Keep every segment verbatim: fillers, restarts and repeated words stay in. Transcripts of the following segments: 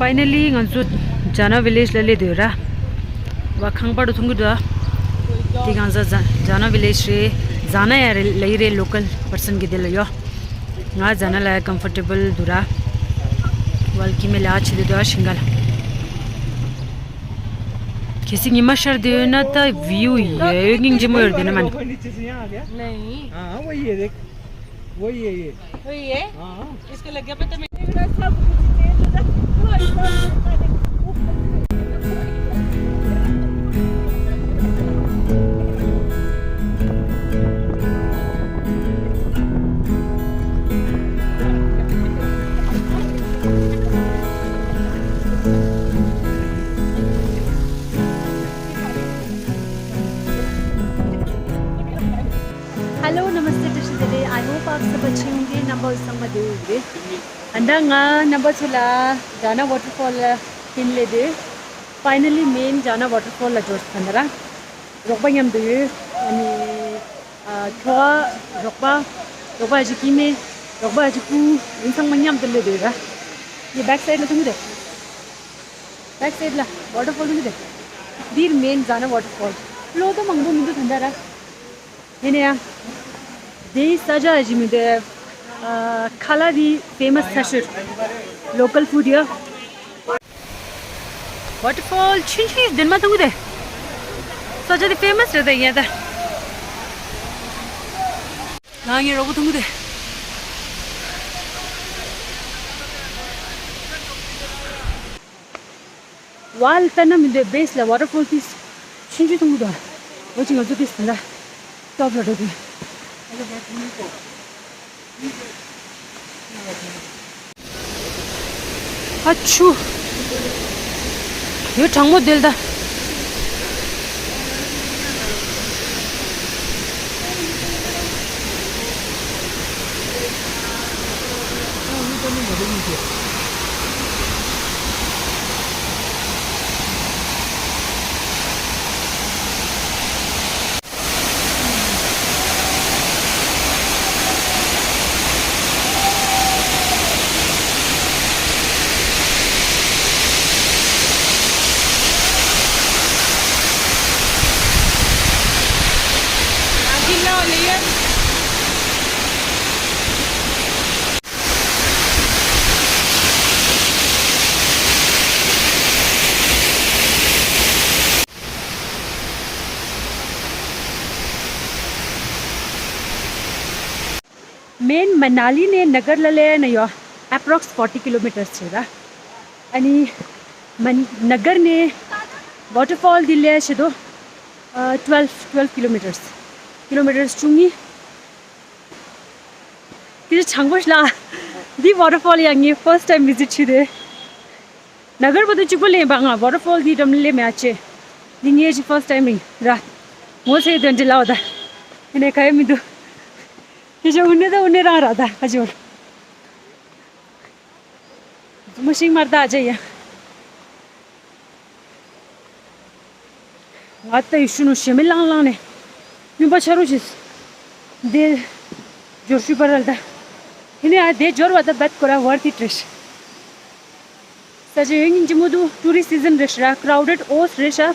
Finally ང་ཚོ་ཇ་ན་ཝི་ལེཇ་ལ་སླེབས་འདུག་ར། བ་ཁང་པ་རུ་མཐོང་གི་འདུག་ཨ། དེ་གང་ཟག་ཇ་ཇ་ན་ཝི་ལེཇ་རེད། ཇ་ན་ཡ་རེད་ལ་ཡི་རེད། ལོ་ཀལ་པར་སན་གི་དེ་ལ་ཡོད། ང་ཇ་ན་ལ་ཡ་ཀམ་ཕོར་ཊེ་བལ་འདུག་ར། ཝལ་ཀི་མེ་ལ་ཆེ་དེ་འདུག་ཨ་ཤིང་ག་ལ། གལ་སྲིད་ཉི་མ་ཤར་དེ་ཡོད་ན་ད་བིའུ་ཡོད་སྙིང་རྗེ་མོ་ཡོད་དེ་ན་མ། नहीं। हाँ, वही है, देख। वही है ये। वही है? हाँ, हाँ। इसको लग गया पता। मैं हेलो, नमस्ते, दर्शक दे। आई होप आप सब अच्छे होंगे। नंबर संग दे हुए। अंडा गा नंबर चला जाना वाटरफॉल किन ले दे। फाइनली मेन जाना वाटरफॉल ला जोर खंदरा। रोकबा ཉམས་འདུག་ཡོད། ཨ་ནི་ཨ་ཁྱོ་རོགས་པ་རོགས་པ་ཞིག་གིས་མེད། རོགས་པ་ཞིག་ཀུ་ཡིན་ཚང་མ་མཉམ་དུ་སླེབས་འདུག་ར། ཡི་back side ལ་མཐོང་གི་འདུག back side ལ་waterfall མཐོང་གི་འདུག་འདིར་main Jana waterfall། གློག་ཏོ་མང་པོ་མི་འདུག་ད་ལྟ་ར། ཡིན་ན་ཡང་། དེའི་ས་ཆ་ཞིག་མི་འདུག་ཨ་ཁ་ལག་དེ་famous ཆགས་ཤོར། Local food ཡོད། Waterfall ཆུང་ཆུང་ཞིག་འདིར་མ་མཐོང་གི་འདུག་ས་ཆ་དེ་famous རེད་ད་ཡིན་ད། ང་ངའི་རོགས་པ་མཐོང་གི་འདུག་ཝལ་ལྟ་ན་མི་འདོད་བེས་ལ་waterfall དེ་ཆུང་ཆུང་མཐོང་གི་འདུག་འོ་ཅི་ང་ཚོ་དེ་ཟིན་ལ་top ལ་འགྲོ་དུས། ཨ་ཆུ། ཡོད་གྲང་མོ་དེ་ལ་ད། Main Manali ནས་Nagar ལ་སླེབས་ན་ཡོད། Approx forty kilometers བྱེད་ར། ཨ་ནི་མན་Nagar ནས་waterfall འདི་སླེབས་བྱེད་དོ། ཨ་twelve twelve kilometers kilometers བཅུ་གཉིས། དེ་གྲང་པོ་ལ། འདི་waterfall ཡང་ངས་first time visit བྱས་ཏེ། Nagar བར་དུ་གཅིག་པོ་ལེན་པ་ང་waterfall འདི་འགྲམ་ལ་སླེབས་མེད་ཨ་ཅེ། འདི་ངའི་གཅིག་first time རེད་ར། ངོ་ཚ་དོན་འདི་ལའོ་ད། ཡིན་ནའི་ག་ཡེ་མི་འདུག་ཁྱེད་ཚོ་དབུ་ནས་ད་དབུ་ནས་རང་ར་ད་ཁ་ཅོར། མོ་ཤིང་མར་ད་ཨ་ཅེ་ཡ། ང་ལྟ་ཡི་ཤུ་ནུ་ཞེ་མེ་ལང་ལང་ནས། སྨྱོན་པ་ཆ་རུ་ཞིག་འདི་འབྱོར་ཤུ་པ་རལ་ད། ཡིན་ནའི་ཨ་དེ་འབྱོར་བ་ད་བད་ཀོ་ར་worth it རེད། ས་ཆ་ཡོད་སྙིང་རྗེ་མོ་འདུག tourist season རེད་ཤག crowded ཨོས་རེད་ཤག་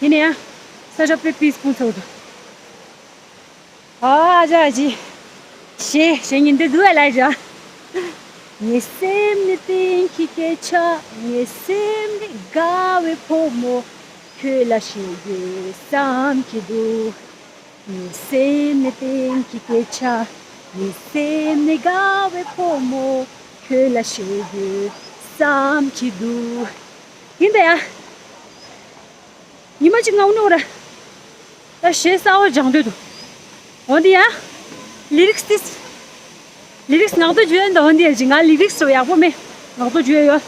ཡིན་ནའི་ཨ་ས་ཆ་དཔེ་peaceful ཚོ་འདུག་ཨ་ཅག་ཅི། ཞེས་ཞེས་ཉིན་དུ་དུ་ལ་ར། ངའི་སེམས་ནི་གཏིང་གི་སྐད་ཆ། ངའི་སེམས་ནི་དགའ་བའི་ཕོ་མོ། ཁྱོད་ལ་བཤད་དགོས་བསམ་གྱི་འདུག་ངའི་སེམས་ནི་གཏིང་གི་སྐད་ཆ། ངའི་སེམས་ནི་དགའ་བའི་ཕོ་མོ། ཁྱོད་ལ་བཤད་དགོས་བསམ་གྱི་འདུག་ཡིན་ད་ཡ། ཉི་མ་གཅིག་ང་འུ་ནོ་ར། ད་གཞས་གསར་བ་སྦྱང་འདོད་འདུག་འོ་འདི་ཡ། ལི་རིགས་ཏིས། ལི་རིགས་ངག་ཐོག་བརྗོད་ཡ་འདི་འོ་འདི་ཡ་ཅི་ང་ལི་རིགས་སོ་ཡག་པོ་མེད། ངག་ཐོག་བརྗོད་ཡ་ཡོད།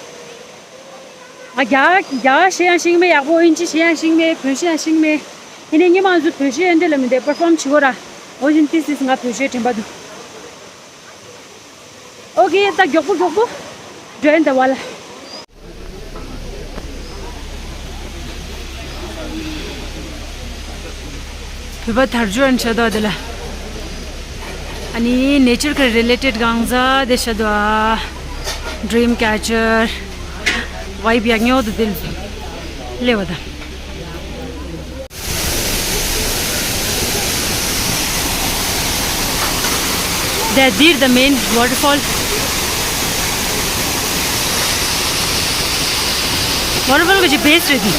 ང་རྒྱ་རྒྱ་གཞས་ཡང་ཤེས་མེད་ཡག་པོ་ཨིན་ཇི་གཞས་ཡང་ཤེས་མེད་བོད་གཞས་ཡང་ཤེས་མེད། ཡིན་ནའི་ཉི་མ་ང་ཚོ་བོད་གཞས་ཡང་འདི་ལ་མི་འདེ་པར་ཕོམ་བྱེད་གོ་ར། འོ་བཞིན་ཏིས་ཏིས་ང་བོད་གཞས་དྲན་པ་འདུག་ཨོ་ཁེ་ད་མགྱོགས་པོ་མགྱོགས་པོ་འགྲོ་ཡིན་ད་བ་ལ། བོད་པ་དར་ཇོ་ཨན་ཤ་དོ་དེ་ལ། ཨ་ནི་nature ག་related གང་ཟག་དེ་ཤ་དོ། Dream catcher། ཝའི་བི་ཡག་ཉོ་དུ་དེ་སླེབས་པ་དང་། That there the main waterfall. Waterfall གི་ཅི་བེས་རེད་དེ།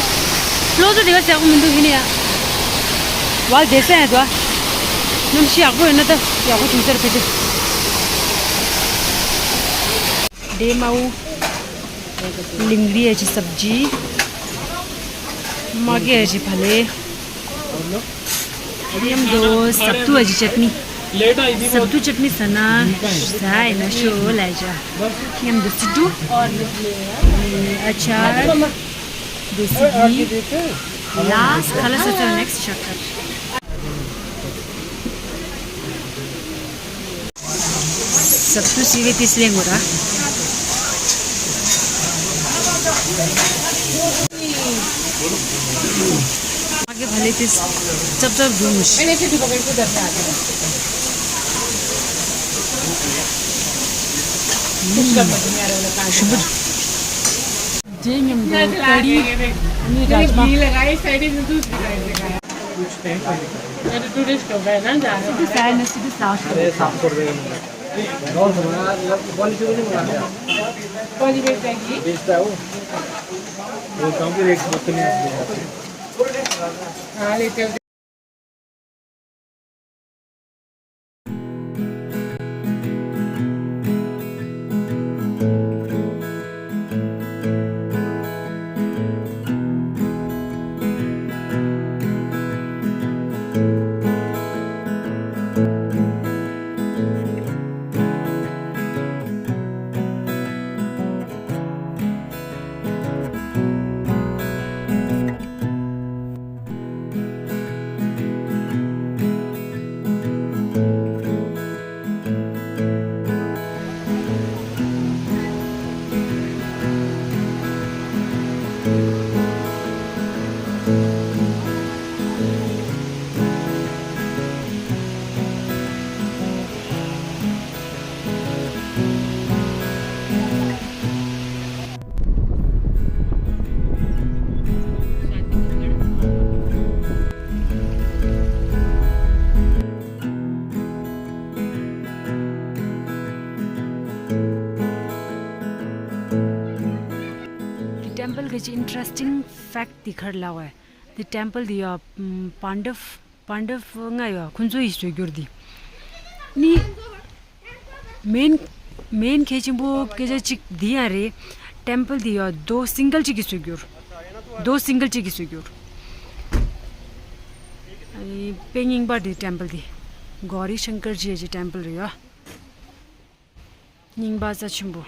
ལོ་ཚོ་དེ་ག་ཟེར་གོ་མི་འདུག་ཡིན་ཡ། ཝལ་དེ་སེ་ཡ་དོ། གནམ་གཤིས་ཡག་པོ་ཡོད་ན་ད་ཡག་པོ་བྱུང་ས་རེད་ཕལ་ཆེར། ཌེ་མའུ། ལིང་རི་ཨ་ཅི་སབ་ཇི། མ་གི་ཨ་ཅི་ཕ་ལེ། མཉམ་དུ་སབ་ཏུ་ཨ་ཅི་ཅཊ་ནི། སབ་ཏུ་ཅཊ་ནི་ཟ་ན། ཟ་ཡིན་ན་ཤོ་ལ་ཇ། མཉམ་དུ་སི་ཏུ། ཨ་ཅར། དེ་སི་གི། ལཱསི་ཁ་ལ་ས་ཚོ་ནེག་སི་ཤོག་ཁར། སབ་ཏུ་སི་བེ་ཏི་སི་ལེང་གོ་ར། མ་གི་བ་ལེ་ཏིས་ཙབ་ཙབ་འབྱུང་མི་ཤེས། ཞིམ་པོ་འདུག་རྗེས་མཉམ་དུ་ཀ་རི་ནི་རཱཇ་མ། टूरिस्ट हो गए ना, जाने। सीधे साइड में, सीधे साउथ को। अरे, साउथ को भी। कौन सी वाली मंगा लिया? कौन सी बेचता है ये? बेचता है वो। बोलता हूँ कि रेट बहुत नहीं है। हाँ, ले चल। དེ་ཊེམ་པལ་གི་ཅི་ཨིན་ཊི་རེ་སི་ཊིང་ཕེག་ཊི་དེ་ག་རེ་ལབ་པས། དེ་ཊེམ་པལ་དེ་ཡ་པཱན་ཌབ། པཱན་ཌབ་ལྔ་ཡོད། ཁོ་ཚོ་ཡི་བཟོ་བསྒྱུར་དེ་ནི། མེན་མེན་གལ་ཆེན་པོ་སྐད་ཆ་གཅིག་འདི་ཡང་རེད། ཊེམ་པལ་འདི་ཡ་རྡོ་སིང་གལ་གཅིག་གིས་བཟོ་བསྒྱུར། རྡོ་སིང་གལ་གཅིག་གིས་བཟོ་བསྒྱུར། ཨ་ནི་དཔེ་རྙིང་པ་འདི་ཊེམ་པལ་འདི། གོ་རི་ཤང་ཀར་ཇི་ཡི་ཊེམ་པལ་རེད་ཡ། རྙིང་པ་རྩ་ཆེན་པོ།